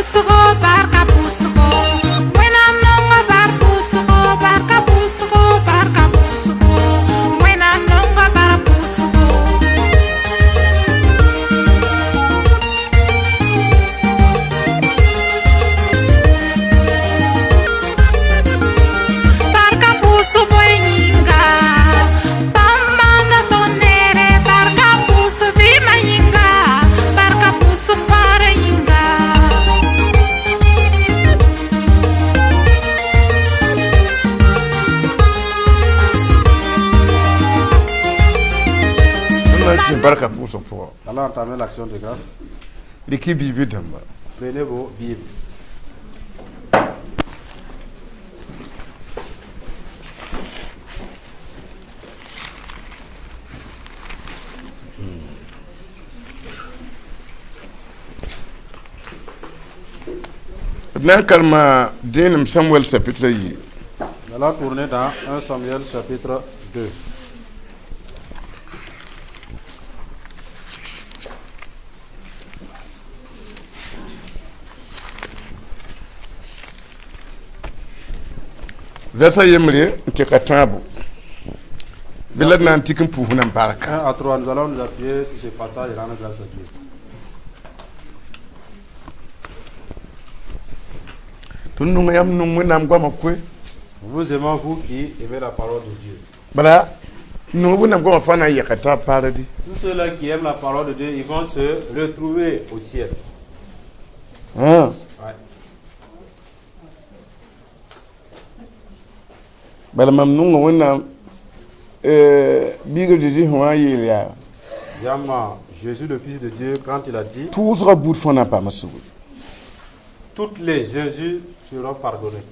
pʋʋsgo, barka pʋʋsgo. Wẽnnaam nonga bar pʋʋsgo, barka pʋʋsgo, barka pʋʋsgo. Wẽnnaam nonga bar pʋʋsgo. Barka pʋʋsg bõe yĩnga, bãmb maanda tõnd neere. Barka pʋʋs vɩɩmã yĩnga, barka pʋʋs fãarã yĩnga. Tõnd na n kẽ barka pʋʋsg pʋgã. Allons entamer l'action de grâce. Rɩk y biib dãmba. Prenez vos Bibles. D na n karema dẽenem Samuɛl chapitre 2. Nous allons tourner dans 1 Samuel chapitre 2. Vɛrsa yembre n tɩ ka tãabo bɩ la d na n tik n pʋʋs wẽnnaam barka. 1 à 3, nous allons nous appuyer sur ce passage et rendre grâce à Dieu. Tõnd nonga yãmb nong wẽnnaam goamã koe. Vous aimons, vous qui aimez la parole de Dieu. Bala nong wẽnnaam goamã fãa na n yɛka taab paradis. Tous ceux-là qui aiment la parole de Dieu, ils vont se retrouver au ciel. Ã. Ouais. Bala mam nonga wẽnnaam biiga Zeezi sẽn wa n yeel yaa: J'aime Jésus, le Fils de Dieu, quand il a dit: tʋʋsgã buud fãa na n paama sugr. Toutes les injures seront pardonnées.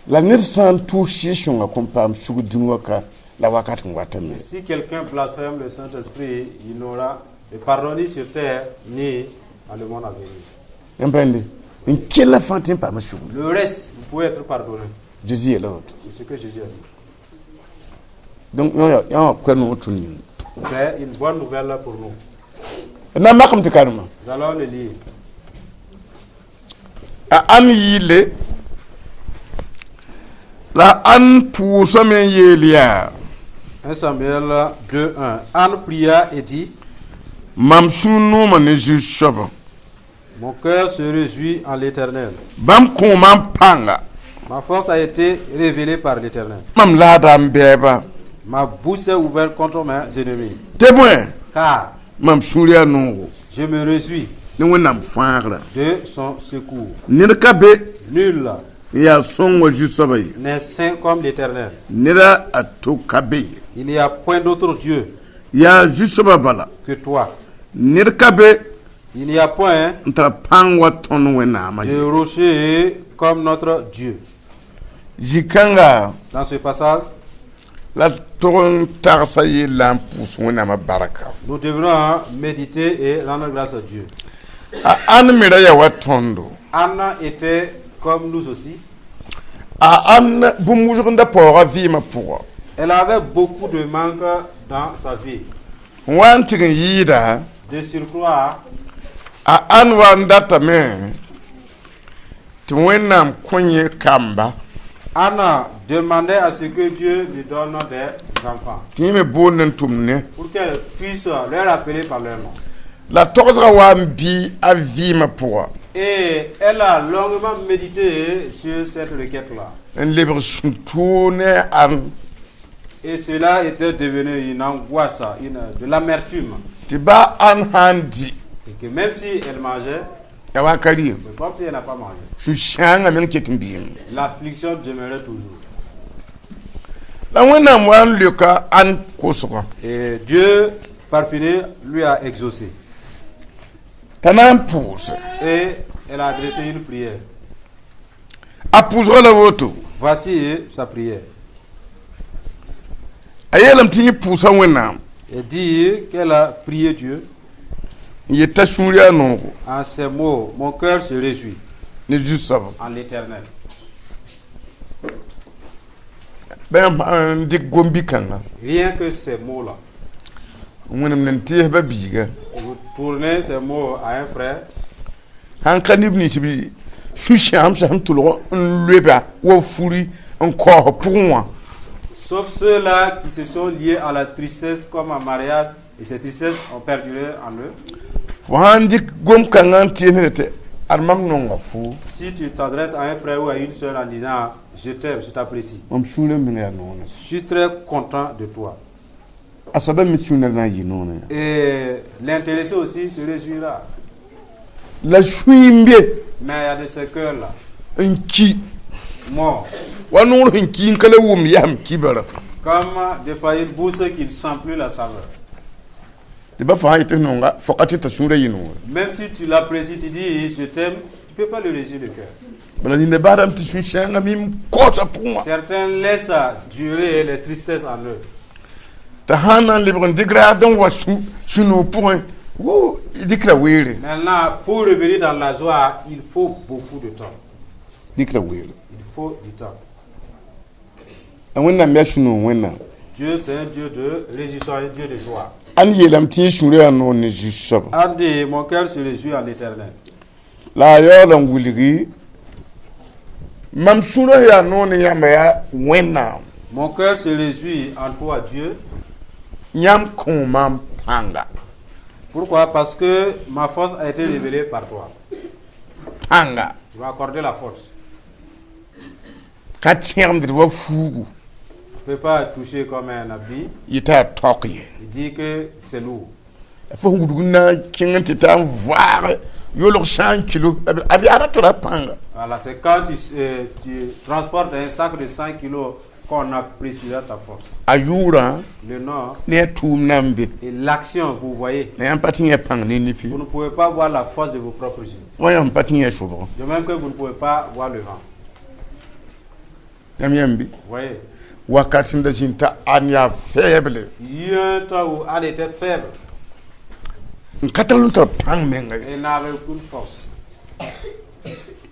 La ned sã n tʋʋs Sɩɩg-sõngã kõn paam sugr dũni wã ka la wakat n watame. Si quelqu'un blasphème le Saint-Esprit, il n'aura de pardon ni sur terre, ni dans le monde à venir. Yãmb bãende n kella fãa tɩ n paama sugr. Le reste, vous pouvez être pardonné. Zeezi yeela woto. C'est ce que Jésus a dit. Donc yã wã koɛ noog tõnd yĩnga. C'est une bonne nouvelle pour nous. D na n makame tɩ karema. Nous allons le lire. A ãn yɩɩle la ãn pʋʋsame n yeel yaa: 1 Samuel 2, 1. Anne pria et dit: Mam sũur nooma ne Zu-soabã. Mon cœur se réjouit en l'Éternel. Bãmb kõ mam pãnga. Ma force a été révélée par l'Éternel. Mam laada m bɛɛba. Ma bouche s'est ouverte contre mes ennemis. Tɩ bõe? Car mam sũur yaa noogo je me réjouis ne Wẽnnaam fãagrã. de son secours. Ned ka be Nul n yaa sõng wa Zu-soabã ye. n'est saint comme l'Éternel. Neda a to ka be ye. Il n'y a point d'autre Dieu Yaa Zu-soabã bala. que toi. Ned ka be Il n'y a point n tar pãng wa tõnd Wẽnnaamã de ye. rocher comme notre Dieu. Zĩ-kãnga Dans ce passage, la tog n tagsa yella n pʋʋs Wẽnnaamã barka. nous devrons méditer et rendre grâce à Dieu. A ãn me ra yaa wa tõndo. Anna était comme nous aussi. A ãn bũmb wʋsg n da paooga vɩɩmã pʋgã. Elle avait beaucoup de manques dans sa vie. N wa n tɩg n yɩɩda De surcroît, a ãn wa n datame tɩ Wẽnnaam kõ yẽ kamba. Anna demandait à ce que Dieu lui donne des enfants Tɩ yẽ me boond n tʋmd ne. pour qu'elle puisse leur appeler par leur nom. La togsgã wa n bɩ a vɩɩmã pʋga. Et elle a longuement médité sur cette requête-là. N lebg sũ-toog ne a ãn. Et cela était devenu une angoisse, de l'amertume. Tɩ baa ãn sã n dɩ Et que même si elle mangeait, ya wa ka rɩɩm mais comme si elle n'a pas mangé, sũ-sãangã meng ket n biime. L'affliction demeurait toujours. La Wẽnnaam wa n leoka ãn kosgã. Et Dieu, par finir, lui a exaucé. T'a na n pʋʋse. Et elle a adressé une prière. A pʋʋsgã la woto. Voici sa prière. A yeelame tɩ yẽ pʋʋsa Wẽnnaam Elle dit qu'elle a prié Dieu n yet t'a sũur yaa noogo en ces mots: Mon cœur se réjouit ne Zu-soabã. en l'Éternel. Bãmb n dɩk gom-bi-kãnga. Rien que ces mots-là. Wẽnem n tees ba biiga. Vous tournez ces mots à un frère. Sãn ka neb nins b sũ-sãamsã sẽn tʋlg n loeba wa furi n kaoos pʋgẽ wã. Sauf ceux-là qui se sont liés à la tristesse comme un mariage, et ces tristesses ont perduré en eux. Fo sãn dɩk gom-kãngã n tɩ ned tɩ ad mam nonga fo. Si tu t'adresses à un frère ou à une soeur en disant: Je t'aime, je t'apprécie, Mam sũurã menga yaa noonã. je suis très content de toi. A soaba me sũurã na n yɩ noonã yã. Et l'intéressé aussi se réjouira. La sũy n be Mais il y a de ces cœurs-là, n ki morts, wa noor sẽn ki n ka le wʋm yam kibra. Comme des fois une bouche qui ne sent plus la saveur. Tɩ ba fãa yetɩ nonga fo ka tɩ t'a sũurã yɩ noore. Même si tu l'apprécies, tu dis: Je t'aime, tu ne peux pas le réjouir le cœur. Bala ninda baadame tɩ sũ-sãangã mim kaoosa pʋgẽ wã. Certains laissent durer les tristesses en eux. T'a sãn na n lebg n dɩk raad n wa sũ-noog pʋgẽ wo dɩkra weere. Maintenant, pour revenir dans la joie, il faut beaucoup de temps. Dɩkra weere. Il faut du temps. La Wẽnnaam yaa sũ-noog Wẽnnaam. Dieu, c'est un Dieu de réjouissance, un Dieu de joie. Ãnd yeelame tɩ yẽ sũurã yaa noor ne Zu-soaba. Anne dit: Mon cœur se réjouit en l'Éternel. La a yaool n wilgi mam sũurã yaa noor ne yãmba yaa Wẽnnaam. Mon cœur se réjouit en toi, Dieu. Yãmb kõ mam pãnga. Pourquoi? Parce que ma force a été révélée par toi. Pãnga. Tu m'as accordé la force. Ka tẽgemd wa fuugu. Tu ne peux pas toucher comme un habit. Yetã yaa taok ye. Il dit que c'est lourd. Fo sẽn wudg n na n kẽng n tɩ ta n vaag yolg 100 kilo ad yaa ra tara pãnga. Voilà, c'est quand tu transportes un sac de 100 kilos qu'on appréciera ta force. A yʋʋrã Le nom ne a tʋʋm na n be. Et l'action, vous voyez. La yãmb pa tɩ yẽ pãng ne nifi. Vous ne pouvez pas voir la force de vos propres yeux. Wa yãmb pa tɩ yẽ sobgo. De même que vous ne pouvez pas voir le vent. Yãmb yãmb bɩ. Vous voyez. Wakat sẽn da zĩnd t'a Anne yaa faible. Il y a eu un temps où Anne était faible. N ka tar n tar pãng menga ye. Elle n'avait aucune force.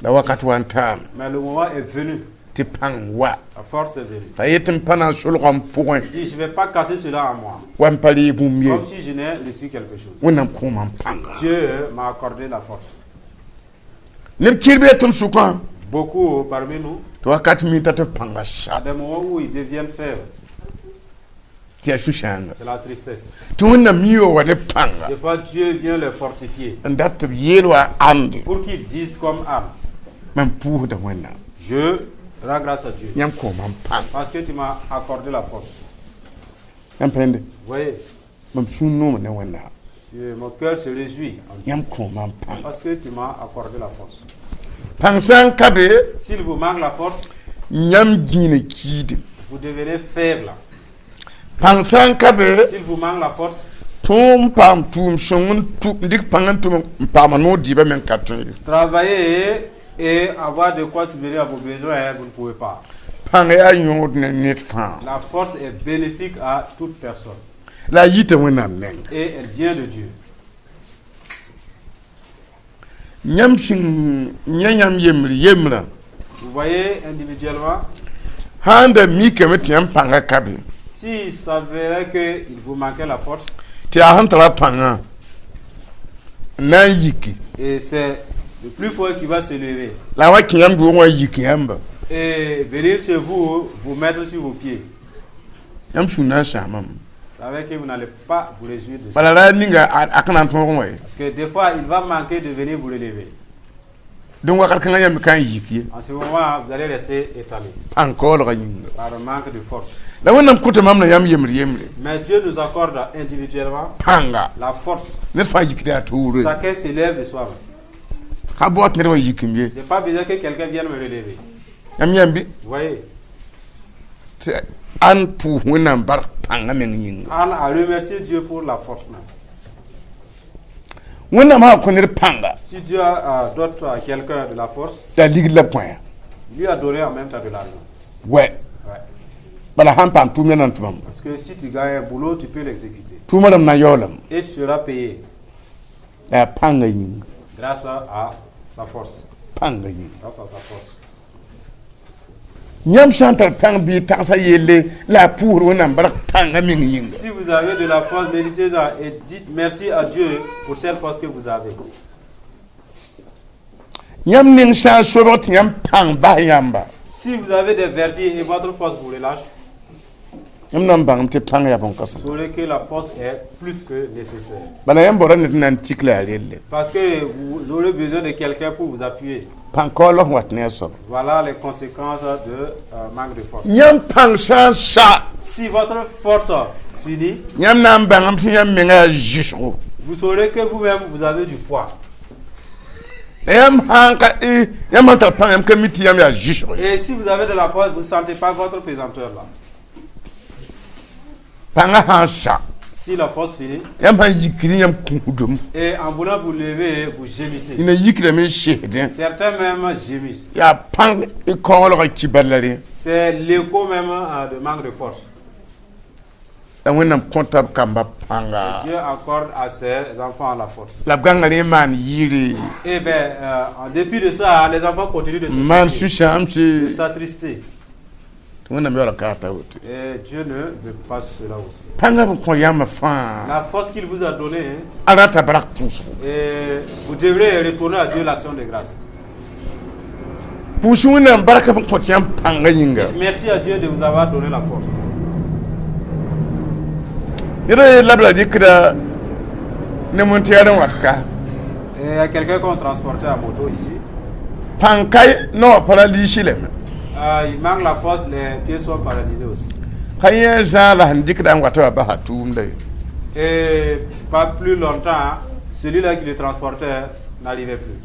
La wakat wa n taame. Mais le moment est venu. Tɩ pãng wa. La force est venue. T'a yet n pa na n solg n pʋgẽ. Il dit: Je ne vais pas casser cela en moi. Wa n pa reeg bũmb ye. Comme si je n'ai reçu quelque chose. Wẽnnaam kõ mam pãnga. Dieu m'a accordé la force. Neb kɩr bee tɩ m sʋkã. Beaucoup parmi nous, Tɩ wakat min t'a tɩ pãnga à sab. des moments où ils deviennent faibles, Tɩ yaa sũ-sãanga. C'est la tristesse. Tɩ Wẽnnaam mi wa ne pãnga. Des fois, Dieu vient les fortifier N dat tɩ b yeel wa ãnde. Pour qu'ils disent comme Anne: Mam pʋʋsda Wẽnnaam. Je rends grâce à Dieu Yãmb kõ mam pãng. Parce que tu m'as accordé la force. Yãmb pẽnde. Vous voyez, Mam sũur nooma ne Wẽnnaam. Mon cœur se réjouit en Dieu Yãmb kõ mam pãng. Parce que tu m'as accordé la force. Pãng sã n ka be, S'il vous manque la force, yãmb gĩine kiidem. Vous devenez faible. Pãng sã n ka be, S'il vous manque la force, tõog n paam tʋʋm sõng n tʋ n dɩk pãng n tʋm n paama noor dɩɩbã meng ka tõe. Travailler et avoir de quoi subvenir à vos besoins, hein, vous ne pouvez pas. Pãng yaa yõod ne ned fãa. La force est bénéfique à toute personne La a yita Wẽnnaam neng. Et elle vient de Dieu. Yãmb sẽn yã yãmb yembr yembrã. Vous voyez individuellement, Sãn da mikame tɩ yãmb pãngã ka be. S'il s'avérait qu'il vous manquait la force, Tɩ yaa sẽn tara pãngã n na n yiki. Et c'est le plus fort qui va se lever La a wa kẽ yãmb doogẽ wã yik yãmba. Et venir chez vous, vous mettre sur vos pieds. Yãmb sũur na n sãamame. Savez que vous n'allez pas vous réjouir de ça. Bala la ninga a ka na n tõog wã ye. Parce que des fois, il va manquer de venir vous relever. Dẽn wakat kãngã yãmb ka n yik ye. En ce moment, vous allez rester étalé Pãng kaoolgã yĩnga. Par un manque de force. La Wẽnnaam kõta mam la yãmb yembr yembre. Mais Dieu nous accorde individuellement Pãnga. La force. Ned fãa yikda yaa toore. Chacun s'élève de soi-même. Ka bao tɩ ned wa yikem ye. C'est pas besoin que quelqu'un vienne me relever. Yãmb yãmb bɩ. Vous voyez, Tɩ ãn pʋʋs Wẽnnaam bark pãngã meng yĩnga. Anne a remercié Dieu pour la force même. Wẽnnaam sã n kõ ned pãnga. Si Dieu donne à quelqu'un de la force, T'a ligd la põe. Il lui a donné en même temps de l'argent. Wɛ. Ouais. Bala sãn paam tʋʋm na n tʋmame. Parce que si tu gagnes un boulot, tu peux l'exécuter. Tʋʋmã rãmb na n yaoolame. Et tu seras payé La yaa pãngã yĩnga. Grâce à sa force. Pãngã yĩnga. Grâce à sa force. Yãmb sã n tar pãng bɩ tagsa yelle la a pʋʋsd Wẽnnaam bark pãngã meng yĩnga. Si vous avez de la force, méditez-en et dites merci à Dieu pour cette force que vous avez. Yãmb ning sã n sobg tɩ yãmb pãng bas yãmba, Si vous avez des vertiges et votre force vous relâche, yãmb na n bãngame tɩ pãng yaa bõn-kãsem. Vous saurez que la force est plus que nécessaire. Bala yãmb baooda ned na n tik la yaa relle. Parce que vous aurez besoin de quelqu'un pour vous appuyer. Pãn-kaoolg sẽn wat ne a soaba. Voilà les conséquences de manque de force. Yãmb pãng sã n sa, Si votre force finit, yãmb na n bãngame tɩ yãmb menga yaa zɩsgo. Vous saurez que vous-même, vous avez du poids. La yãmb sãn ka yãmb sãn tar pãng, yãmb ka mi tɩ yãmb yaa zɩsgo ye. Et si vous avez de la force, vous ne sentez pas votre pesanteur là. Pãngã sã n sa, Si la force finit, yãmb sãn yikr yãmb kũusdem, et en voulant vous lever, vous gémissez. y na yikrame n sesdẽ. Certains même gémissent. Yaa pãng y kaoolgã kibar la rẽ. C'est l'écho même de manque de force. La Wẽnnaam kõta b kamba pãnga. Dieu accorde à ses enfants la force. La b gãnga rẽ maan yɩɩre. Et bien, en dépit de ça, les enfants continuent de se maan soucier, sũ-sãamse. De s'attrister. Tɩ Wẽnnaam yaoola kaata woto. Et Dieu ne veut pas cela aussi. Pãngã b kõ yãmb fãa, La force qu'il vous a donnée, a rata barak pʋʋsgo. Et vous devrez retourner à Dieu l'action de grâce. Pʋʋs Wẽnnaam barka b kõt yãmb pãngã yĩnga. Merci à Dieu de vous avoir donné la force. Ned a ye la b la rɩkda ne montɛɛr n wat ka. Et il y a quelqu'un qu'on transportait à moto ici. Pãng ka naoã paralyse lame. Il manque la force, les pieds sont paralysés aussi. Ka yẽ zãag la sẽn dɩkda n wata wã basa tʋʋmda ye. Et pas plus longtemps, celui-là qui le transportait n'arrivait plus.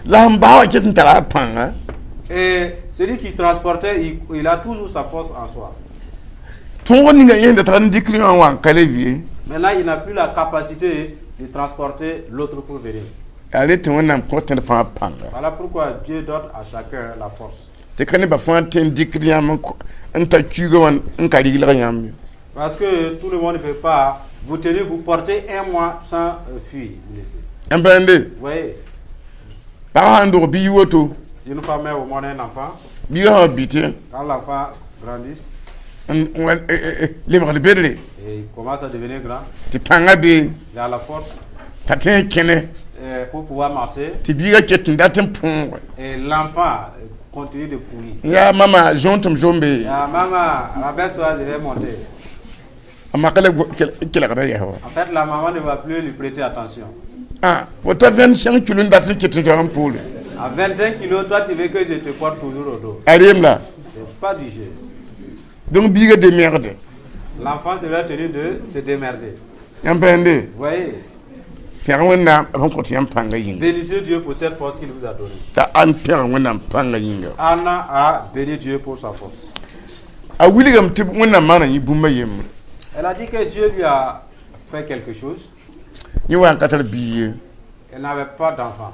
La sẽn bas wã ket n tara a pãnga. Et celui qui transportait, il a toujours sa force en soi. Tõog ninga yẽnda tara n dɩk wã wã n ka le wie. Maintenant, il n'a plus la capacité de transporter l'autre pour venir. Yaa re tɩ Wẽnnaam kõ tẽd fãa pãnga. Voilà pourquoi Dieu donne à chacun la force. Tɩ ka nebã fãa tõe n dɩkd yãmb n ta kuigã wã n ka riglg yãmb ye. Parce que tout le monde ne peut pas vous tenir, vous porter un mois sans fuir, vous laisser. Yãmb pa yẽnde. Vous voyez, pagã sãn dog bi woto, si une femme met au monde un enfant, biigã sã wa bɩtẽ, quand l'enfant grandit n wa lebgd bedre, et il commence à devenir grand, tɩ pãngã be, il a la force t'a tõe n kẽne, pour pouvoir marcher tɩ biigã ket n dat n põoge. Et l'enfant continue de courir. Yaa mama zõon tɩ m zombe. Ah, maman, rabaisse-toi, je vais monter. A maka la kelgda yɛs wa. En fait, la maman ne va plus lui prêter attention. Ah, fo ta 25 kilo n dat n ket n zoag n poore. À 25 kilos, toi, tu veux que je te porte toujours au dos. A reem la. C'est pas du jeu. Donc biigã démerde. L'enfant sera tenu de se démerder. Yãmb pa yẽnde. Vous voyez, Pẽg Wẽnnaam b sẽn kõt yãmb pãngã yĩnga. Bénissez Dieu pour cette force qu'il vous a donnée. T'a ãn pẽg Wẽnnaam pãngã yĩnga. Anna a béni Dieu pour sa force. A wilgame tɩ Wẽnnaam maana yẽ bũmba yembre. Elle a dit que Dieu lui a fait quelque chose. Yẽ wa n ka tar biig ye. Elle n'avait pas d'enfant.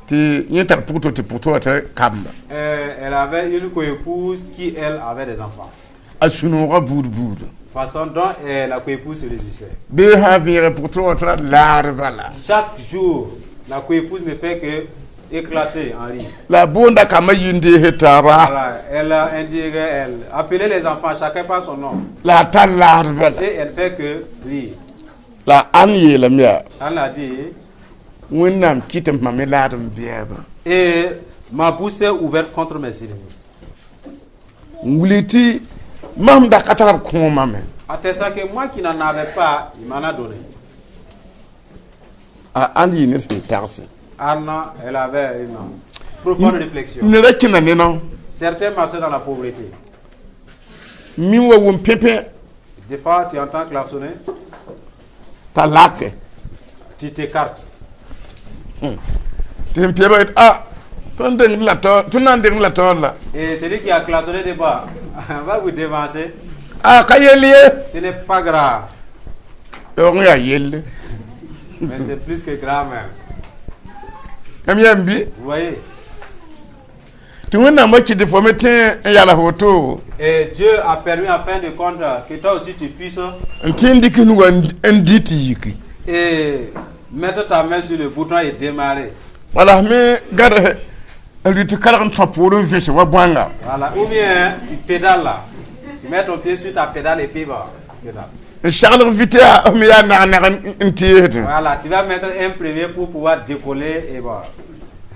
Tɩ yẽ tar pʋgto tɩ pʋgto wa tara kamba. Elle avait une coépouse qui, elle, avait des enfants. A sũ-noogã buud buuda. Façon dont la coépouse se réjouissait. Bee sã vẽege pʋgtr wa tara laar bala. Chaque jour, la coépouse ne fait que éclater en rire. La a boonda kambã yɩ n dees taaba. Voilà, elle a indiqué, elle appelait les enfants, chacun par son nom. La a tar laar bala. Et elle fait que rire. La a ãn yeelame yaa: Elle a dit, Wẽnnaam kɩt m me laad m bɛɛbã. Et ma bouche s'est ouverte contre mes ennemis. N wilg tɩ mam da ka tara b kõomame. Attestant que moi qui n'en avais pas, il m'en a donné. A ãnd yɩ ne sẽn tagse. Anna, elle avait une profonde réflexion. Neda kẽna neno. Certains marchaient dans la pauvreté. Min wa wʋm pẽ-pẽ. Des fois, tu entends klaxonner, t'a lake. Tu t'écartes. Tɩ sẽn pɛɛba yet a tõnd deng la taoor tõnd na n deng la taoor la. Et celui qui a klaxonné des fois va vous devancer. A ka yell ye. Ce n'est pas grave, yaoog n yaa yelle. Mais c'est plus que grave même. Yãmb yãmb bɩ. Vous voyez? Tɩ Wẽnnaam wa kɩt fo me tẽ n yals woto. Et Dieu a permis en fin de compte que toi aussi tu puisses n tẽ n dɩk nuga n dɩ tɩ yiki. Et mettre ta main sur le bouton et démarrer. Wala me gad n rɩt kalg n tõ poor n vẽse wa bõanga. Voilà. Ou bien tu pédales là. Tu mets ton pied sur ta pédale et puis va. Pédale. N saglg vite yaa f me yaa nag-nag n teesdẽ. Voilà, tu vas mettre un premier pour pouvoir décoller et bon,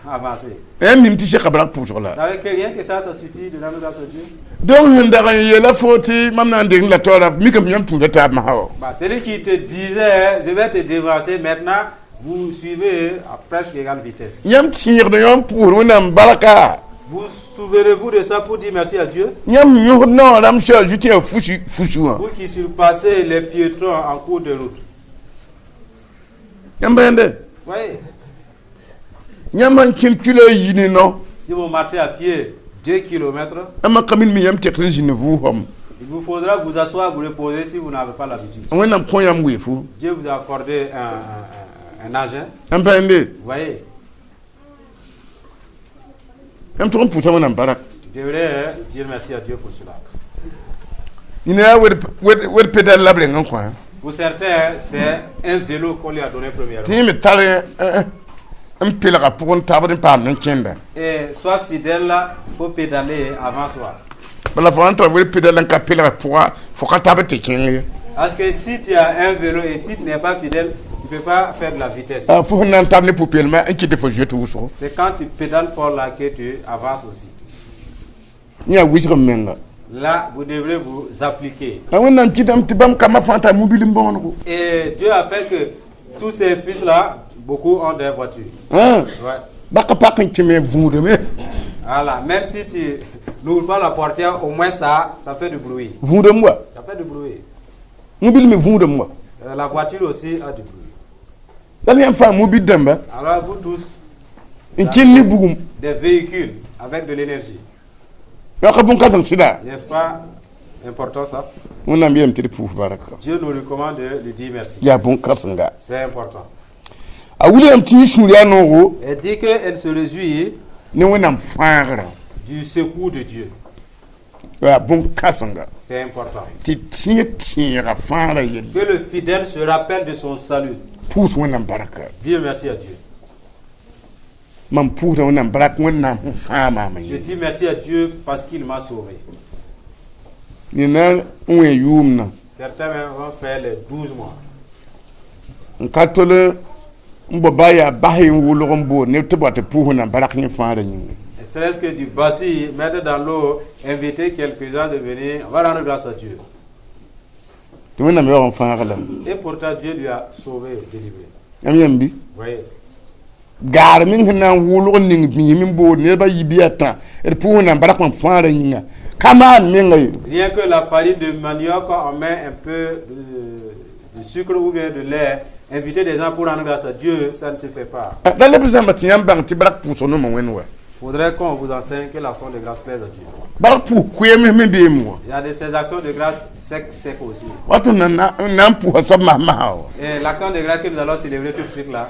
avancer. Yãmb mim tɩ seka bark pʋʋsg la. Vous savez que rien que ça, ça suffit de rendre grâce à Dieu. Donc sẽn dag n yeela fo tɩ mam na n deng la taoora, mikame yãmb tũuda taab masã wa. Bah, celui qui te disait, je vais te devancer, maintenant, vous suivez à presque égale vitesse. Yãmb tẽegd yãmb pʋʋsd Wẽnnaam barka? Vous souvenez-vous de ça pour dire merci à Dieu? Yãmb yõsd naoorame sã zut yaa fusi fusi wã? Vous qui surpassez les piétons en cours de route. Yãmb yẽnde? Oui. Yãmb sãn kẽn kila a yi ne no. Si vous marchez à pied 2 km, Yãmb ka min mi yãmb tek n zĩnd vʋʋsame. Il vous faudra vous asseoir, vous reposer si vous n'avez pas l'habitude. Wẽnnaam kõ yãmb weefo. Dieu vous a accordé un engin. Yãmb pa yẽnde? Vous voyez, Yãmb tʋg n pʋʋsa Wẽnnaam barak. Vous devrez dire merci à Dieu pour cela. Yĩna yaa wed pédale la b reng n kõ. Pour certains, c'est un vélo qu'on lui a donné premièrement. Tɩ yẽ me tar n pelga pʋgẽ tabd n paam n kẽnda. Et sois fidèle, il faut pédaler avant soi. Bala fo sãn tara wed pédale n ka pelg pʋga, fo ka tabd tɩ kẽng ye. Parce que si tu as un vélo et si tu n'es pas fidèle, tu ne peux pas faire de la vitesse. Fo sẽn na n tab ne pʋ-peelmã n kɩt tɩ fo zoet wʋsgo. C'est quand tu pédales fort là que tu avances aussi. Yẽ yaa wɩsg m menga. Là, vous devrez vous appliquer. La Wẽnnaam kɩtame tɩ bãmb kambã fãa tar mobil n bõonego. Et Dieu a fait que tous ces fils-là, beaucoup ont des voitures. Ouais. Baka pak n kẽme vũudame. Voilà, même si tu n'ouvres pas la portière, au moins ça, ça fait du bruit. Vũudame wa. Ça fait du bruit. Mobil me vũudame wa. La voiture aussi a du bruit. La yãmb fãa mobil dãmba Alors vous tous, n kẽnd ne bugum. Des véhicules avec de l'énergie. Yãka bõn-kãseng sɩda. N'est-ce pas important, ça? Wẽnnaam yeelame tɩ d pʋʋs barka. Dieu nous recommande de lui dire merci. Yaa bõn-kãsenga. C'est important. A wilgame tɩ yẽ sũur yaa noogo. Elle dit qu'elle se réjouit Ne Wẽnnaam fãagrã. Du secours de Dieu. Yaa bõn-kãsenga. C'est important. Tɩ tẽeg tẽega fãagrã yelle. Que le fidèle se rappelle de son salut. Pʋʋs Wẽnnaam barka. Dire merci à Dieu. Mam pʋʋsda Wẽnnaam barak Wẽnnaam sẽn fãag maamã Je yelle. Dis merci à Dieu parce qu'il m'a sauvé. Nina n wẽ yʋʋmdã. Certains même vont faire les 12 mois. N ka tol n bao ba yaa bas n wʋlg n boor neb tɩ b wa tɩ pʋʋs Wẽnnaam barak yẽ fãagrã yĩnga. Ne serait-ce que du basi, mettre dans l'eau, inviter quelques-uns de venir, on va rendre grâce à Dieu. Tɩ Wẽnnaam yaoog n fãag lame. Et pourtant, Dieu lui a sauvé, délivré. Yãmb yãmb bɩ? Vous voyez. Gaar meng sẽn na n wʋlg n ning bĩim n boor nebã yi bɩ a tã d pʋʋs Wẽnnaam barak mam fãagrã yĩnga ka maan menga ye. Rien que la farine de manioc, on met un peu de sucre ou bien de lait, inviter des gens pour rendre grâce à Dieu, ça ne se fait pas. La leb zãmba tɩ yãmb bãng tɩ barak pʋʋsg noma Wẽnd wa. Faudrait qu'on vous enseigne que l'action de grâce plaise à Dieu. Barak pʋʋs koeem me beem wa. Il y a de ces actions de grâce sec, sec aussi. Wat n na n na n pʋʋsa soab masmasã wa. Et l'action de grâce que nous allons célébrer tout de suite là,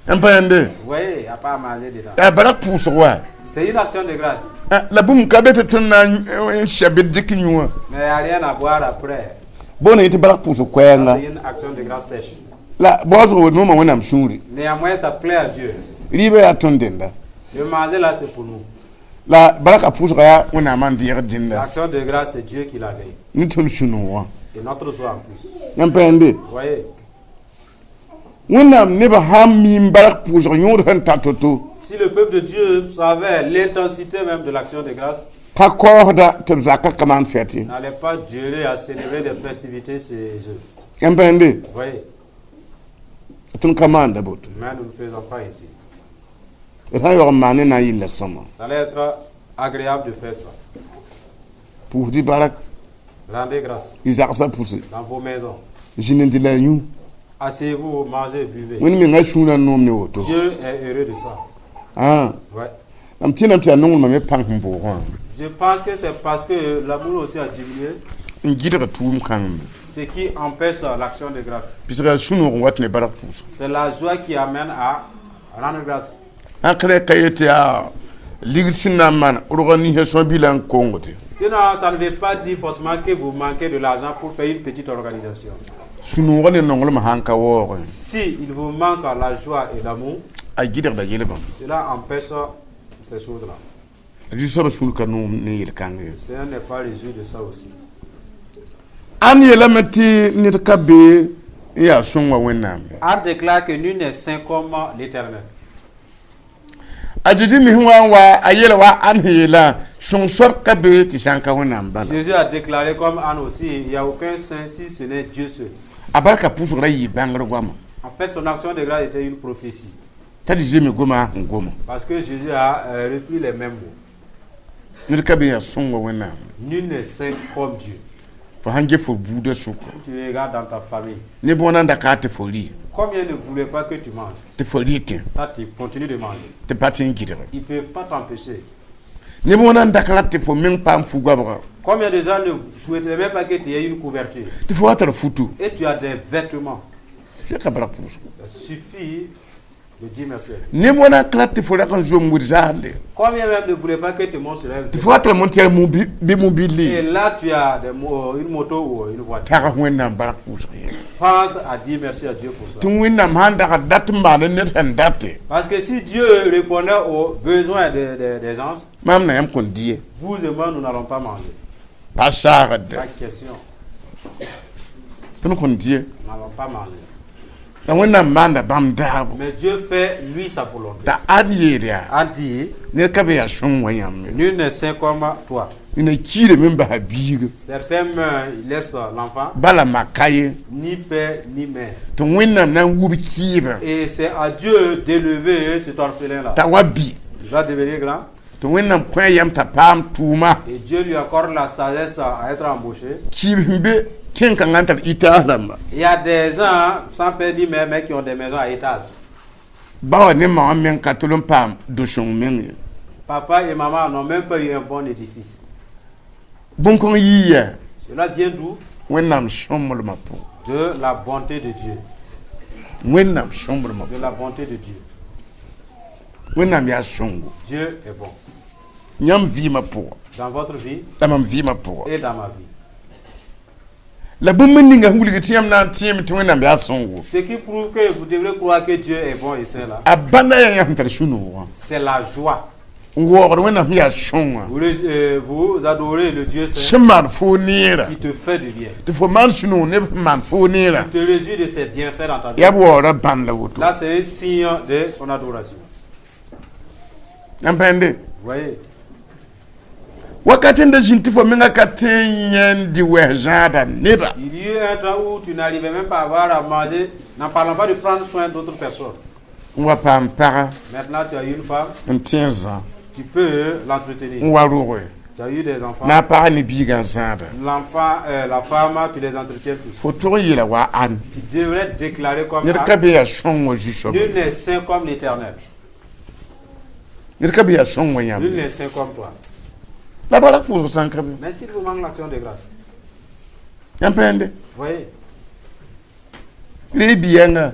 Yãmb pa yãnde? Vous voyez, il n'y a pas à manger dedans. Yaa barak pʋʋsg wa. C'est une action de grâce, La bũmb ka be tɩ tõnd na n sɛ bɩ d dɩk yũ wã. Mais il n'y a rien à boire après. Boona yẽ tɩ barak pʋʋsg koɛɛnga. C'est une action de grâce sèche. La baoosg nooma Wẽnnaam sũuri. Néanmoins, ça plaît à Dieu. Rɩɩbã yaa tõnd dẽnda. Le manger là, c'est pour nous. La baraka pʋʋsga yaa Wẽnnaamã n deegd dẽnda. L'action de grâce, c'est Dieu qui l'a gagné. Ne tõnd sũ-noog wã. Et notre joie en plus. Yãmb pa yãnde? Vous voyez, Wẽnnaam nebã sãn miim barak pʋʋsg yõod sẽn tar to-to, si le peuple de Dieu savait l'intensité même de l'action de grâce, ka kaoosda tɩ b zaka ka maan fɛt ye. N'allait pas durer à célébrer des festivités chez eux. Yãmb pa yãnde? Vous voyez, Tõnd ka maanda boto. Mais nous ne le faisons pas ici. D sã n yaoog n maan ne na n yɩlla sõma. Ça allait être agréable de faire ça. Pʋʋsd barak. Rendez grâce Y zagsã pʋse. Dans vos maisons. Zĩnd n dɩ la yũ. Asseyez-vous, mangez, buvez. Wẽnd menga sũurã n noom ne woto. Dieu est heureux de ça. Ah. Ouais. Mam tẽname tɩ yaa nonglmã me pãng sẽn boogã wã. Je pense que c'est parce que l'amour aussi a diminué, N gɩdga tʋʋm kãng me. Ce qui empêche l'action de grâce. Pɩsga sũ-noog n wat ne barak pʋʋsg. C'est la joie qui amène à rendre grâce. Ãkre ka yet yaa ligd sẽn na n maan rog ninsã sõa-bilã n kongde. Sinon, ça ne veut pas dire forcément que vous manquez de l'argent pour faire une petite organisation. Sũ-noogã ne nonglmã sãn ka waoogẽ, Si il vous manque la joie et l'amour, a gɩdgda yelbã. Cela empêche ces choses-là. Zu-soabã sũur ka noom ne yel-kãng ye. Le Seigneur n'est pas réjoui de ça aussi. Ãnd yeelame tɩ ned ka be n yaa sõng wa Wẽnnaam ye. Anne déclare que nul n'est saint comme l'Éternel. A Zeezi me sẽn wa n wa a yeela wa ãnd sẽn yeelã sõng soab ka be tɩ sã n ka Wẽnnaam bala. Jésus a déclaré comme Anne aussi, il n'y a aucun saint si ce n'est Dieu seul. A barka pʋʋsgrã yɩ bãngr goama. En fait, son action de grâce était une prophétie. T'a Zeezi me goma sẽn goma. Parce que Jésus a repris les mêmes mots. Ned ka be yaa sõng wa Wẽnnaam. Nul n'est saint comme Dieu. Fo sãn get fo buudã sʋka. Tu regardes dans ta famille. Neb wãna n da ka tɩ fo rɩ. Combien ne voulaient pas que tu manges? Tɩ fo rɩ tẽ. Toi, tu continues de manger. Tɩ pa tɩ n gɩdge. Ils ne peuvent pas t'empêcher. Neb wãna n dak rat tɩ fo meng paam fu-goabga. Combien de gens ne souhaiteraient même pas que tu aies une couverture? Tɩ fo wa tar futu. Et tu as des vêtements. Seka bark pʋʋsgo. Ça suffit de dire merci. Neb wãna n rat tɩ fo rak n zom wid zaasde. Combien même ne voulaient pas que tu montes sur Tɩ fo wa tar montɛr bɩ mobilli. Et là, tu as une moto ou une voiture. Tag Wẽnnaam bark pʋʋsg yɛla. Pense à dire merci à Dieu pour ça. Tɩ Wẽnnaam sãn dag dat n maan ned sẽn date. Parce que si Dieu répondait aux besoins des gens, Maam na yãmb kõn dɩ ye. Vous et moi, nous n'allons pas manger. Pa saagd. Pas question. Tõnd kõn dɩ ye. Nous n'allons pas manger. La Wẽnnaam maanda bãmb daabo. Mais Dieu fait, lui, sa volonté. T'a ad yeel yaa. A dit, Ned ka be yaa sõng wa yãmb ye. nul n'est saint comme toi. Ned kiidame n basa biiga. Certains meurent, ils laissent l'enfant, Bala ma ka ye. Ni père ni mère. Tɩ Wẽnnaam na n wub kɩɩbã. Et c'est à Dieu d'élever cet orphelin-là. T'a wa bɩ. Il va devenir grand. Tɩ Wẽnnaam kõ a yam t'a paam tʋʋma. Et Dieu lui accorde la sagesse à être embauché. Kɩɩb sẽn be tẽn-kãngã n tar itaas rãmba. Il y a des gens sans père ni mère, mais qui ont des maisons à étage. Ba wa ne ma wã meng ka tol n paam do-sõng meng ye. Papa et maman n'ont même pas eu un bon édifice. Bõn-kõng yii yaa. Cela vient d'où? Wẽnnaam sõmblmã pʋgẽ. De la bonté de Dieu. Wẽnnaam sõmblmã. De la bonté de Dieu. Wẽnnaam yaa sõngo. Dieu est bon. Yãmb vɩɩmã pʋgã. Dans votre vie La mam vɩɩmã pʋgã. Et dans ma vie. La bũmb ninga sẽn wilg tɩ yãmb na n tẽeme tɩ Wẽnnaam yaa sõngo. Ce qui prouve que vous devrez croire que Dieu est bon et saint là, A bãnda yaa yã sẽn tar sũ-noogã. C'est la joie. N waoogd Wẽnnaam sẽn yaa sõngã. Vous adorez le Dieu saint Sẽn maan foo neerã. Qui te fait du bien. Tɩ fo maan sũ-noog neb sẽn maan foo neerã. Tu te réjouis de ses bienfaits dans ta vie. Yaa b waoora bãnd la woto. Là, c'est un signe de son adoration. Yãmb pãende. Vous voyez? Wakat n da zĩnd tɩ fo menga ka tõe n yẽ n dɩ wɛs zãada neda. Il y eut un temps où tu n'arrivais même pas à avoir à manger, n'en parlant pas de prendre soin d'autres personnes. N wa paam paga. Maintenant, tu as eu une femme, N tẽ zã. Tu peux l'entretenir. N wa roge. Tu as eu des enfants. Na a pag ne biigã zãada. L'enfant, la femme, tu les entretiens tous. Fo tog n yeela wa ãn. Tu devrais déclarer comme Ned ka be yaa sõng wã zu-soaba. Nul n'est saint comme l'Éternel. Ned ka be yaa sõng wã yãmb. Nul n'est saint comme toi. La bala pʋʋsg sã n ka be. Mais s'il vous manque l'action de grâce, Yãmb pãende. Vous voyez, Ree bi-yãnga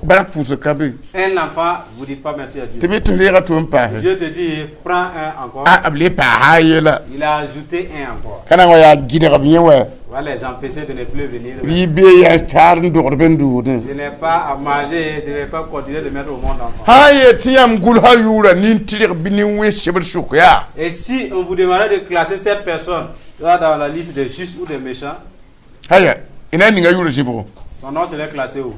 bark pʋʋsg ka be. Un enfant, vous ne dites pas merci à Dieu. Tɩ bɩ tɩ reega tɩ n paase. Dieu te dit, prends un encore. A b le paasa a yela. Il a ajouté un encore. Ka na n wa yaa gɩdgb yẽ wa. Voilà, les empêcher de ne plus venir. Rɩ bee yaa taar n dogd b n doodẽ. Je n'ai pas à manger, je n'ai pas continué de mettre au monde enfant. Sã n yeel tɩ yãmb gʋlsa yʋʋra nin-tɩrg bɩ nin-wẽ sebd sʋk yaa. Et si on vous demandait de classer cette personne là dans la liste des justes ou des méchants, Aya y na n ninga yʋʋr zɩbgo. Son nom serait classé où?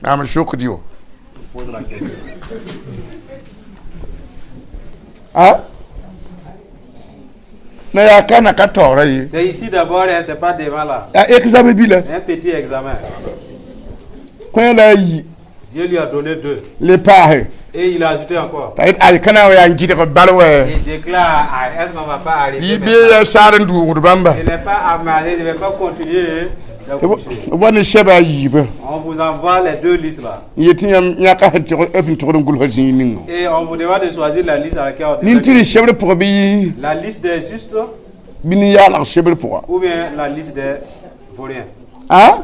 Maam sokd yo. On pose la question. A na yaa ka na ka taoora ye. C'est ici d'abord, hein, c'est pas devant là. Yaa examen bila. Un petit examen. Kõ la a yi. Dieu lui a donné deux. Le paase. Et il a ajouté encore. T'a yet ay ka na n wa yaa n gɩdg bal wa. Il déclare, ah, est-ce qu'on va pas arrêter Bɩ maintenant? bee yaa saar n dʋʋgd bãmba. Je n'ai pas à manger, je ne vais pas continuer d'accoucher. B wa ne sɛba a yiibã. On vous envoie les deux listes là. N yet tɩ yãmb yãka sẽn tɩg b sẽn tʋgd n gʋlsã zĩig ninga. Et on vous demande de choisir la liste à laquelle on Nin-tɩrg devait- sebr pʋgã bɩ yɩ La liste des justes bɩ nin-yaalg sebr pʋga. Ou bien la liste des vauriens. A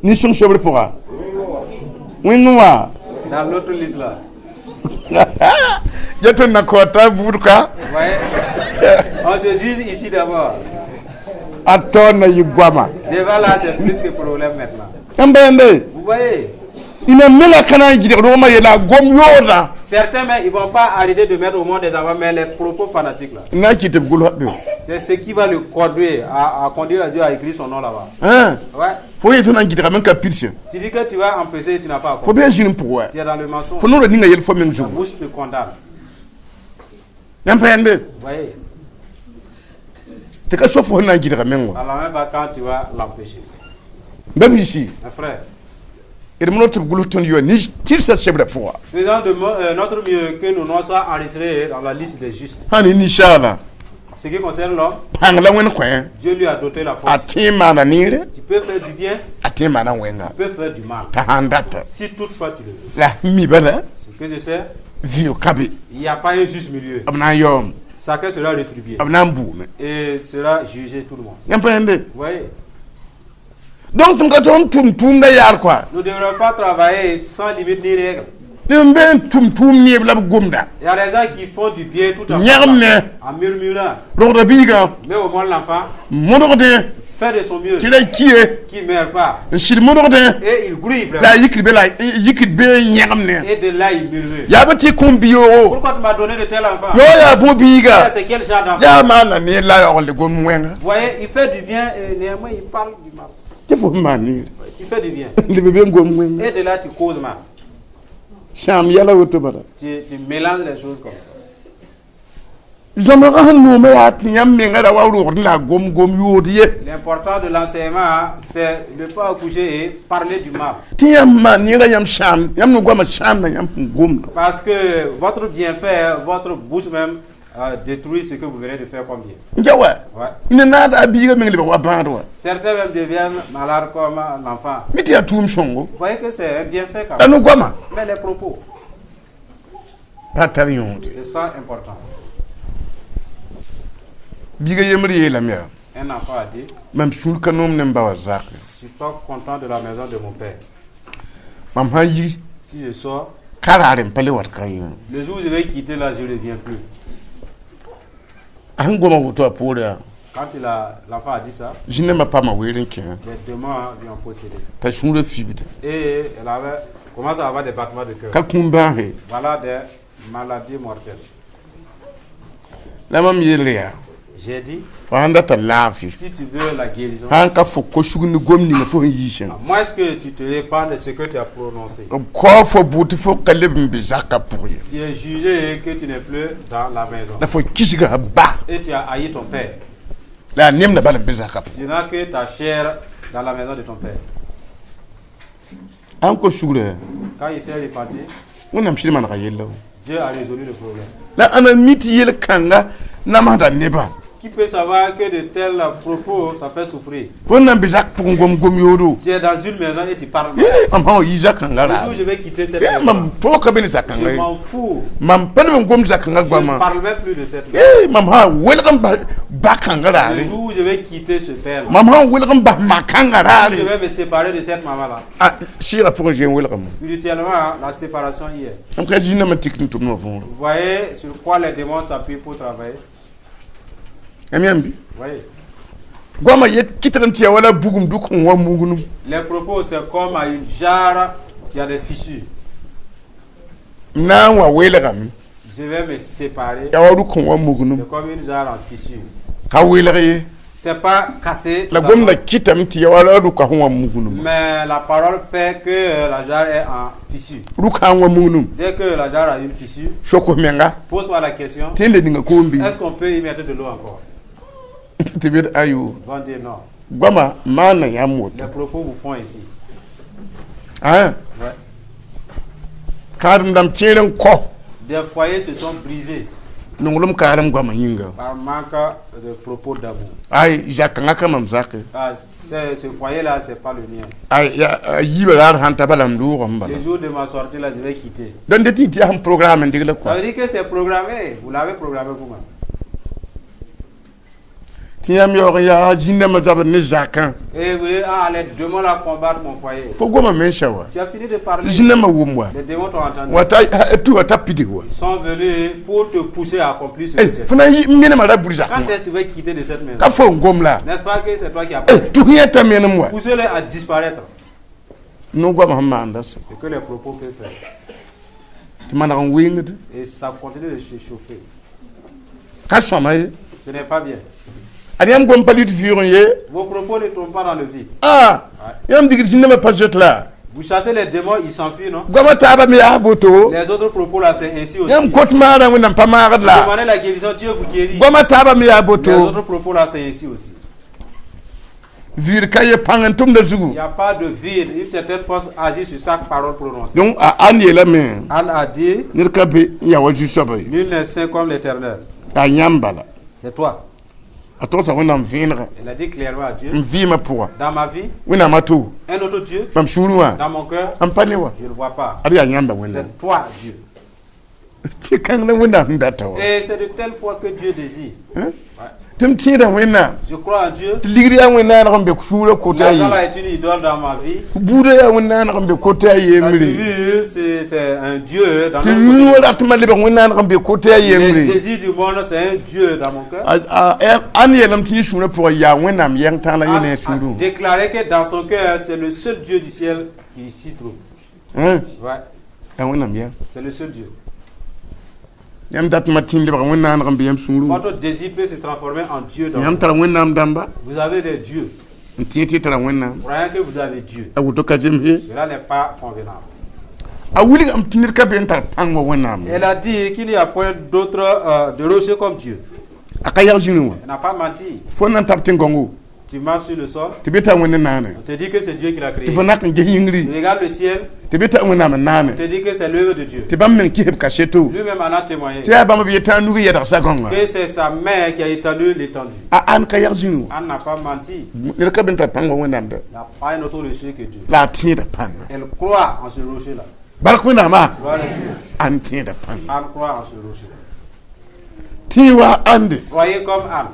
nin-sõng sebr pʋga wẽng wã. Dans l'autre liste là. Ya tõnd na kao t'a buud ka. Vous voyez? On se juge ici d'abord. A taoor na yɩ goama. Devant là, c'est plus que problème maintenant. Yãmb yãnde. Vous voyez? Ina menga ka na n gɩdg rogmã yeela a gom yoodã. Certains, mais ils ne vont pas arrêter de mettre au monde des enfants, mais les propos fanatiques là. N na n kɩt tɩ b gʋls be. C'est ce qui va le conduire à conduire à Dieu à écrire son nom là-bas. Ãn. Ouais. Fo yetɩ na n gɩdgame n ka pidsẽ. Tu dis que tu vas empêcher et tu n'as pas Fo accompli. bee zĩnd pʋgẽ wa. Tu es dans le mensonge. Fo noorã ninga yel fo meng Ta zugu. bouche te condamne. Yãmb pa yãmbe. Vous voyez? Tɩ ka so fo sẽn na n gɩdga meng wã. Alors même pas quand tu vas l'empêcher. Ba biisi. Mon frère, D mono tɩ b gʋls tõnd yoa ne tɩrsa sebrã pʋga. Faisons de notre mieux que nos noms soient enregistrés dans la liste des justes. Sã n ne ninsaala, En ce qui concerne l'homme, pãng la wẽnd kõ. Dieu lui a doté la A force. tẽ n maana neere, Tu peux faire du bien, a tẽ n maana wẽnga. tu peux faire du mal. T'a sãn data. Si toutefois tu le veux. La sẽn mi bala, Ce que je sais, vɩʋ ka be. il n'y a pas un juste milieu. B na n yaoome. Chacun sera rétribué B na n buume. Et sera jugé, tout le monde. Yãmb pa yãmbe. Vous voyez? Donc tɩ m ka tog n tʋm tʋʋmda yaar kɔa. Nous ne devrons pas travailler sans limite ni règle. Neb n be n tʋm tʋʋm neeb la b gomda. Il y a des gens qui font du bien tout en Yãgem parlant, ne. en murmurant. Rogda biigã. Mais au moins l'enfant Modgdẽ. fait de son mieux, Tɩ ra ki ye. qui ne meurt pas. N sɩd modgdẽ. Et il grouille La vraiment. a yikd be la yikd be n yãgem ne. Et de là, il murmure. Yaa bɩ tɩ kõ bi-yoogo. Pourquoi tu m'as donné de tel enfant? Yao yaa bõ biiga. Ça, c'est quel genre d'enfant? Yaa maana neer la a yaool gom wẽnga. Vous voyez, il fait du bien et néanmoins il parle du mal. Tɩ fo sẽn maan neere. Tu fais du bien. Leb be n gom wẽnga. Et de là, tu causes mal. Sãam yɛla woto bala. Tu mélanges les choses comme ça. Zõmegã sẽn noomã yaa tɩ yãmb mengã ra wa rogd la gom gom yood ye. L'important de l'enseignement, c'est ne pas accoucher et parler du mal. Tɩ yãmb maan neerã yãmb sãam yãmb no goamã sãamda yãmb sẽn gomda. Parce que votre bienfait, votre bouche même, détruit ce que vous venez de faire comme bien. N ja wa. Ouais. Ne naada a biigã meng lebg wa bãad wa. Certains même deviennent malades comme l'enfant. Mi tɩ yaa tʋʋm sõngo. Vous voyez que c'est un bienfait quand La même. no goamã. Mais les propos, Pa tar yõode. c'est ça important. Biigã yembr yeelame yaa. Un enfant a dit, Mam sũur ka noom ne m ba wa zak. je suis pas content de la maison de mon père. Mam sã n yi Si je sors, ka raar n pa le wat ka yẽ. le jour où je vais quitter là, je ne reviens plus. A sẽn goma woto a poore yaa. Quand l'enfant a dit ça, Zĩnãmbã paama weer n kẽ les démons lui ont possédé. t'a sũurã fibda. Et elle avait commencé à avoir des battements de cœur. Ka kũum bãase. Voilà des maladies mortelles. La mam yeel yaa. J'ai dit, Fo sãn data laafɩ. si tu veux la guérison, Sãn ka fo ko-sug ne gom ninga fo sẽn yiisã. à moins que tu te répandes de ce que tu as prononcé, B kao fo bʋʋ tɩ fo ka leb n be zakã pʋg ye. tu es jugé que tu n'es plus dans la maison. La fo kisga ba. Et tu as haï ton père. La a nemda bala n be zakã pʋgẽ. Tu n'as que ta chair dans la maison de ton père. A sẽn ko-sugrã, Quand il s'est repenti, Wẽnnaam sɩd manega yella wã. Dieu a résolu le problème. La ãnna mi tɩ yel-kãnga namsda nebã. Qui peut savoir que de tels propos, ça fait souffrir? Fo na n be zak pʋgẽ gom gom yoodo. Tu es dans une maison et tu parles mal. Yee, mam sã n wa yi zakãngã Le jour raare. où je vais quitter cette Yee, maison, mam toog ka be ne zakãngã je ye. m'en fous. Mam pa leb n gom zakãngã Je ne goamã. parle même plus de cette maison. Yee, mam sã n welg n bas ba kãngã Le raare. jour où je vais quitter ce père-là, Mam sã n welg n bas ma kãngã je raare. vais me séparer de cette maman-là. A sɩɩgã pʋgẽ zoe n welgame. Spirituellement, la séparation y est. M ka zĩnãmã tik n tʋmdmã võoro. Vous voyez sur quoi les démons s'appuient pour travailler? Yãmb yãmb bɩ. Vous voyez? Goamã yet kɩtgem tɩ yaa wala bugum dʋk n wa mugnum. Les propos, c'est comme à une jarre qui a des fissures. M na n wa weelgame. Je vais me séparer. Yaa wa rʋk n wa mugnum. C'est comme une jarre en fissure. Ka weelg ye. C'est pas cassé, La gomda kɩtame tɩ yaa wala rʋka sẽn wa mugnum. mais la parole fait que la jarre est en fissure. Rʋka n wa mugnum. Dès que la jarre a une fissure, Sok f menga. pose-toi la question, Tɩ n le ninga koom bɩ. est-ce qu'on peut y mettre de l'eau encore? Tɩ bɩ ayo. Ils vont dire non. Goamã maana yãmb woto. Les propos vous font ici. Ã. Ouais. Kãadem dãmb kẽer n kɔ. Des foyers se sont brisés Nonglem kaarem goamã yĩnga. par manque de propos d'amour. Ay, zakãngã ka mam zake. Ah, ce foyer-là, c'est pas le mien. Ay, ya a yiibã raar sãn ta bala m doogame bala. Le jour de ma sortie, là, je vais quitter. Donc d tɩ tɩ yaa sẽn programme n degla Ça kɔa. veut dire que c'est programmé. Vous l'avez programmé vous-même. Tɩ yãmb yaoog n yaa zĩnãmbã zabd ne zakã. Et vous dites, ah, les démons là combattent mon foyer. Fo goma mensã wa. Tu as fini de Tɩ parler. zĩnãmbã wʋm wa. Les démons t'ont entendu. Wa ta tɩ wa ta pidig wa. Ils sont venus pour te pousser à accomplir ce que Eh, tu as. fo na n yi n menemã ra bur Quand zakẽ wa. est-ce que tu vas quitter de cette maison? Ka fo n gom la. N'est-ce pas que c'est toi qui as Eh, parlé? tɩ yẽ ta menem wa. Poussez-les à disparaître. No goamã sẽn maanda sã. Ce que les propos peuvent faire. Tɩ maneg n wengd. Et ça continue de se chauffer. Ka sõma ye. Ce n'est pas bien. Ad yãmb gom pa lit vɩʋʋg n ye. Vos propos ne tombent pas dans le vide. A yãmb digd zĩndãmbã pa zoet la. Vous chassez les démons, ils s'enfuient, non? Goamã taabã me yaa boto. Les autres propos là, c'est ainsi aussi. Yãmb kot maarã Wẽnnaam pa maagd la. Demandez la guérison, Dieu vous guérit. Goamã taabã me yaa Les boto. autres propos là, c'est ainsi aussi. Vɩɩr ka ye pãng n tʋmda Il zugu. n'y a pas de vide. Une certaine force agit sur chaque parole prononcée. Donc a Ãn yeelame Anne a dit, ned ka be n yaa wa zu-soaba ye. Nul n'est saint comme l'Éternel. Yaa yãmb bala. C'est toi. A togsa Wẽnnaam vẽenega. Elle a dit clairement à Dieu, N vɩɩmã pʋga. Dans ma vie, Wẽnnaamã to. Un autre Dieu, Mam sũurẽ wã. Dans mon cœur, M pa ne wa. Je ne vois pas. Ad yaa yãmba Wẽnnaam. C'est toi, Dieu. Tɩ kãng la Wẽnnaam sẽn data wa. Et c'est de telle foi que Dieu désire. Tɩ m tẽeda Wẽnnaam. Je crois en Dieu. Tɩ ligd yaa wẽn-naaneg n be sũurã kota L'argent ye. là est une idole dans ma vie. Buudã yaa wẽn-naaneg n be kota La yembre. tribu, c'est un Dieu dans Tɩ notre yũu côté. ratmã lebg wẽn-naaneg n be kota Les yembre. désirs du monde, c'est un Dieu dans mon cœur. Ãn yeelame tɩ yẽ sũurã pʋgã yaa Wẽnnaam yɛng tãag la yẽ ne a Anne a sũurẽ. déclaré que dans son cœur, c'est le seul Dieu du ciel qui s'y trouve. Yaa Ouais, Wẽnnaam yɛng. C'est le seul Dieu. Yãmb datmã tĩ n lebg wẽn-naaneg n be yãmb sũurẽ. Votre désir peut se transformer en Dieu dans Yãmb vous. tara Wẽnnaam dãmba. Vous avez des dieux. N tẽ tɩ y tara Wẽnnaam. Croyant que vous avez Dieu. A woto ka zems ye. Cela n'est pas convenable. A wilgame tɩ ned ka be n tar pãng wa Wẽnnaam. Elle a dit qu'il n'y a point d'autre de rocher comme Dieu. A ka yag zĩrĩ wã. Elle n'a pas menti. Fo na n tab tẽn-gõngo. Tu marches sur le sol, Tɩ be t'a Wẽnd naane. On te dit que c'est Dieu qui l'a créé. Tɩ fo nak n ges yĩngri. Tu regardes le ciel, Tɩ be t'a Wẽnnaam n on naane. Te dit que c'est l'œuvre de Dieu. Tɩ bãmb meng kɩsb kaseto. Lui-même en a témoigné. Tɩ yaa bãmb b yetã a nug yɛdg sagõngã. Que c'est sa main qui a étendu l'étendue. A ãn ka yag zĩrĩ wã. Anne n'a pas menti. Ned ka be n tar pãng wa Wẽnnaam da. Il n'y a pas un autre rocher que Dieu. La a tẽeda pãnga. Elle croit en ce rocher-là. Bark Wẽnnaamã. Gloire à Dieu. Ãn tẽeda pãnga. Anne croit en ce rocher. Tẽe wa ãnde. Croyez comme Anne.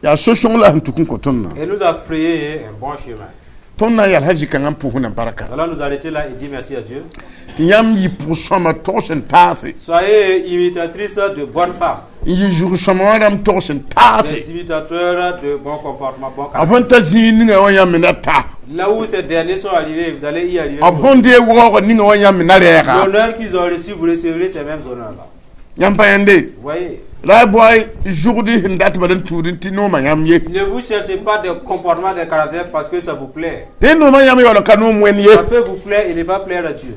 Yaa so-sõng la sẽn tuk n kõ tõndã. Et nous a frayé un bon chemin. Tõnd na n yaa alhaji kãngã n pʋs Wẽnnaam barka. Nous allons nous arrêter là et dire merci à Dieu. Tɩ yãmb yɩ pʋg-sõma togs n taase. Soyez imitatrices de bonnes femmes. N yɩ zug-sõma wã rãmb togs n taase. Des imitateurs de bon comportement, bon B caractère. sẽn ta zĩig ninga wã yãmb me na ta. Là où ces derniers sont arrivés, vous allez y arriver. B sẽn deeg waoogã ninga wã yãmb me na rɛɛga. L'honneur qu'ils ont reçu, vous recevrez ces mêmes honneurs-là. Yãmb pa yãnde. Vous voyez, La y bao zugd sẽn dat bala n tuud n tɩ noomã yãmb ye. Ne vous cherchez pas des comportements, des caractères parce que ça vous plaît. Tɩ noomã yãmb yaool n ka noom wẽnd ye. Ça peut vous plaire et ne pas plaire à Dieu.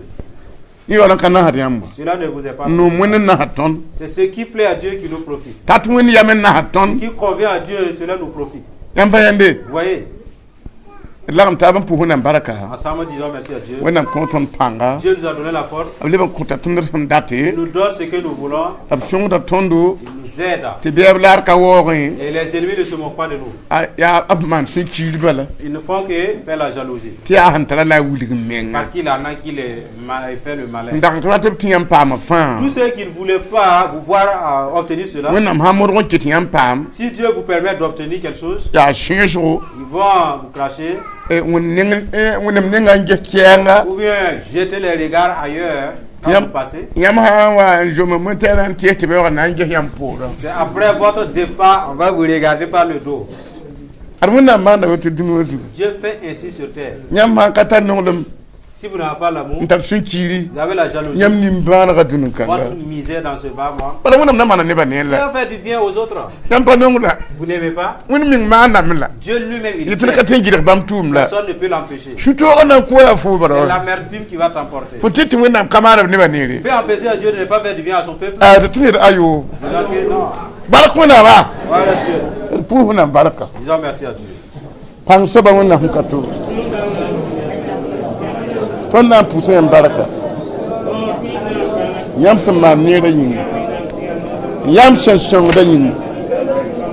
Yẽ yaool n ka nasd yãmb. Cela ne vous est pas. Noom wẽnd n nasd tõnd. C'est ce qui plaît à Dieu qui nous profite. Tat wẽnd yam n nasd tõnd. Ce qui convient à Dieu, cela nous profite. Yãmb pa yãnde. Vous voyez, D lagem taab n pʋs Wẽnnaam barka. Ensemble, disons merci à Dieu. Wẽnnaam kõ tõnd pãnga. Dieu nous a donné la force. B leb n kõta tõnd d sẽn date. Il nous donne ce que nous voulons. B sõngda tõndo. Il nous aide. Tɩ bɩ b laar ka waoogẽ. Et les ennemis ne se moquent pas de nous. Yaa b maan sũ-kiir bala. Ils ne font que faire la jalousie. Tɩ yaa sẽn tara la a wilg n menga. Parce qu'il en a qui les fait le malin. N dag tɩ rat b tɩ yãmb paama fãa. Tous ceux qui ne voulaient pas vous voir obtenir cela, Wẽnnaam sã modg n ket yãmb paam. Si Dieu vous permet d'obtenir quelque chose, Yaa sẽesgo. Ils vont vous cracher Wẽnnaam nenga n ges kɛɛnga. Ou bien jeter les regards ailleurs quand vous passez. Yãmb sã n wa n zom n tɛɛrã n tɩs tɩ b yaoog na n ges yãmb poorã. C'est après votre départ, on va vous regarder par le dos. Ad Wẽnnaam maanda woto dũni wã zugu. Dieu fait ainsi sur terre. Yãmb sã n ka tar nonglem Si vous n'avez pas l'amour, n tar sũ-kiiri vous avez la jalousie. yãmb nimbãanegã dũni-kãnga. Votre misère dans ce bas monde. Bala Wẽnnaam na maana nebã neer Dieu la. fait du bien aux autres. Yãmb pa nongda. Vous n'aimez pas? Wẽnd meng maandame la. Dieu lui-même, il Yetɩ d ka sait. tõe n gɩdg bãmb tʋʋm la. Personne ne peut l'empêcher. Sũ-toogã na n kʋa yaa foo C'est bara. L'amertume qui va t'emporter. Fo tɩ tɩ Wẽnnaam ka maana b nebã neere. Peut empêcher à Dieu de ne pas faire du bien à son peuple? A tɩ ned ayo. Disons que non. Bark Wẽnnaamã. Voilà Dieu. D pʋʋs Wẽnnaam barka. Disons merci à Dieu. Pãng soaba Wẽnnaam sẽn ka to. Tõnd na n pʋʋsã yãmb barka. Yãmb sẽn maan neerã yĩnga. Yãmb sẽn sõngdã yĩnga.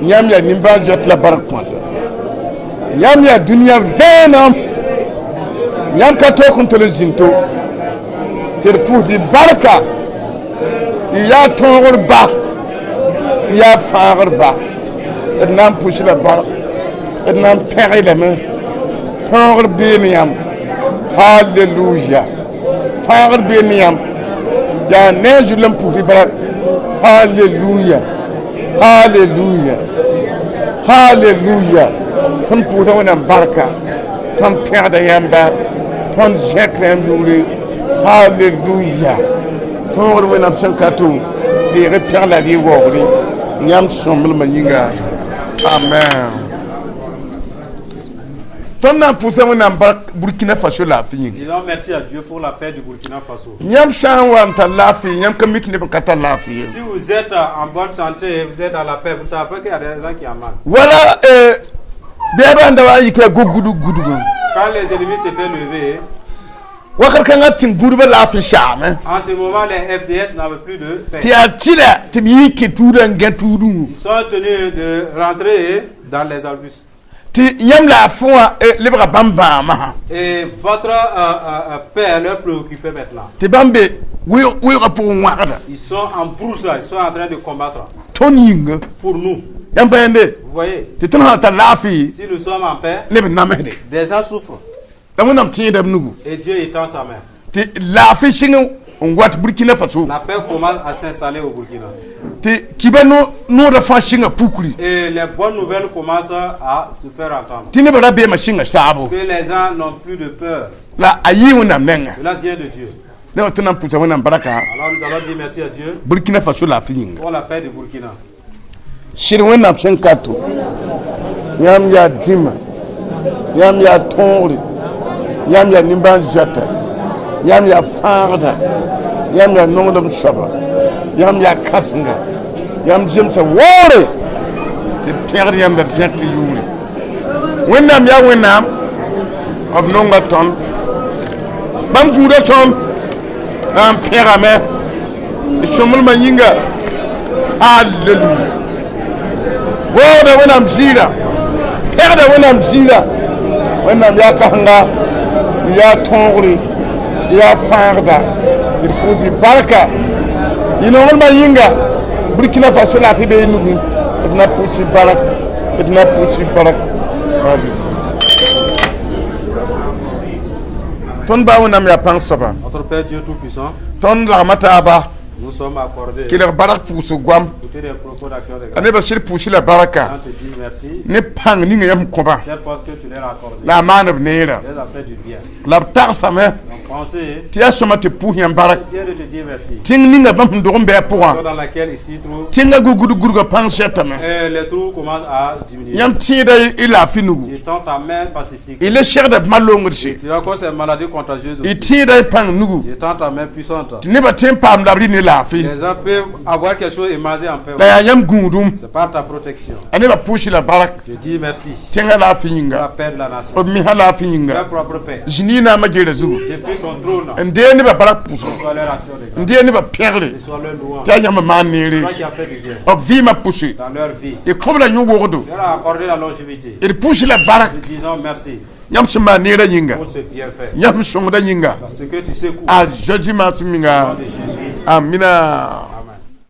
Yãmb yaa nimbãan-zoet la bark kõta. Yãmb yaa dũniyã vẽenem. Yãmb ka took n tol n zĩnd to. Tɩ d pʋʋs tɩ barka. Y yaa tõogr ba. Y yaa fãagr ba. D na n pʋs la bark. D na n pẽg lame. Tõogr bee ne yãmb. Halleluya. Fãagr bee ne yãmb. Yaa ne a zulem pʋʋs tɩ bark. Halleluya. Halleluya. Halleluya. Tõnd pʋʋsda Wẽnnaam barka. Tõnd pẽgda yãmba. Tõnd zẽkda yãmb yugre. Halleluya. Tõogr Wẽnnaam sẽn ka to deeg pɛg la rɩ waoogre yãmb sõmblmã yĩnga, amen. Tõnd na n pʋʋsa Wẽnnaam bark Burkina Faso laafɩ yĩnga. Disons merci à Dieu pour la paix du Burkina Faso. Yãmb sã n wa n tar laafɩ, yãmb ka mik neb n ka tar laafɩ ye. Si vous êtes en bonne santé, vous êtes à la paix, vous ne savez pas qu'il y a des gens qui en manquent. Wala bɛɛbã n da wa n yika gugudg gudgã. Quand les ennemis s'étaient levés, wakat kãngã tɩ gũudbã laafɩ saame. En ce moment, les FDS n'avaient plus de paix. Tɩ yaa tɩla tɩ b yɩ kẽ tuudã n gã tuudẽ. Ils sont tenus de rentrer dans les arbustes. Tɩ yãmb laafɩ wã lebga bãmb bãamã. Et votre paix leur préoccupait maintenant. Tɩ bãmb be wɩʋgã pʋgẽ wãgda. Ils sont en brousse, ils sont en train de combattre tõnd yĩnga. Pour nous. Yãmb pa yẽnde. Vous voyez, tɩ tõnd sã n tar laafɩ, si nous sommes en paix, neb n namsde. Des gens souffrent. La Wẽnnaam tẽeda b nugu. Et Dieu étend sa main. Tɩ laafɩ sɩng n wat Burkina Faso. La paix commence à s'installer au Burkina. Tɩ kiba noodã fãa sɩnga pukri. Et les bonnes nouvelles commencent à se faire entendre. Tɩ nebã rabeemã sɩnga saabo. Que les gens n'ont plus de peur. La a yɩ Wẽnnaam nengã. Cela vient de Dieu. Ne wa tõnd na n pʋʋsa Wẽnnaam barka. Alors nous allons dire merci à Dieu Burkina Faso laafɩ yĩnga. Pour la paix du Burkina. Sɩd Wẽnnaam sẽn ka to, yãmb yaa dĩmã, yãmb yaa tõogre, yãmb yaa nimbãan-zoɛta, yãmb yaa fãagda, yãmb yaa nonglem soaba, yãmb yaa kãsenga, yãmb zemsa woore tɩ d pẽgd yãmb la d zẽk tɩ yʋʋre. Wẽnnaam yaa Wẽnnaam, b nonga tõnd, bãmb gũuda tõnd la n pẽgame d sõmblmã yĩnga. Alleluya! Waooda Wẽnnaam ziirã, pẽgda Wẽnnaam ziirã. Wẽnnaam yaa kãsenga, yaa tõogre, yaa fãagda, tɩ d pʋʋs barka y nonglmã yĩnga. Burkina Faso laafɩ bee nugẽ, d na pʋʋs barak, d na pʋʋs barak. Tõnd baa Wẽnnaam yaa pãng soaba. Notre Père Dieu Tout-Puissant, tõnd lagma taaba nous sommes accordés. Kelg barak pʋʋsg goam. Écoutez les propos d'action de A grâce. nebã sɩd pʋʋsɩ la baraka. On te dit merci. Ne pãng ninga yãmb kõba. Cette force que tu leur as accordée La a maan b neerã. Les a fait du bien. La b tagsame. Donc pensez tɩ yaa sõma tɩ pʋʋs yãmb barak. Bien de te dire merci. Tẽng ninga bãmb sẽn dog n bɩ a pʋgã, Dans laquelle ici trouve, tẽngã gugudg gurgã pãng sɛtame. Les trous commencent à diminuer. Yãmb tẽeda y laafɩ nugu. Tu tends ta main pacifique. Y le segda bãmb longdse. Tu as encore ces maladies contagieuses Y aussi. tẽeda y pãng nugu. Tu tends ta main puissante. Tɩ nebã tõe n paam la b rɩ ne laafɩ. Les gens peuvent avoir quelque chose et manger en paix. La yaa yãmb gũudum. C'est par ta protection. A nebã pʋʋsɩ la barak. Je dis merci. Tẽngã laafɩ Pour la yĩnga, paix de la nation. b misã laafɩ yĩnga. Leur propre paix. Zĩni naamã geera zugu. Depuis ton trône, n dee nebã barak pʋʋsgo, sois leur action de n grâce. dee nebã pẽgre. Et sois leur louange. Tɩ yaa yãmb maan neere. Toi qui as fait du bien b vɩɩmã pʋse. Dans leur vie. Y kõ b la yõ-wogdo. Tu leur as accordé la longévité. D pʋʋs la barak. Nous disons merci Yãmb sẽn maan neerã yĩnga, pour ce bienfait. Yãmb sõngdã yĩnga. Parce que tu secoues. A Zozi maasem Au yĩnga. nom de Jésus. Amina. Amen.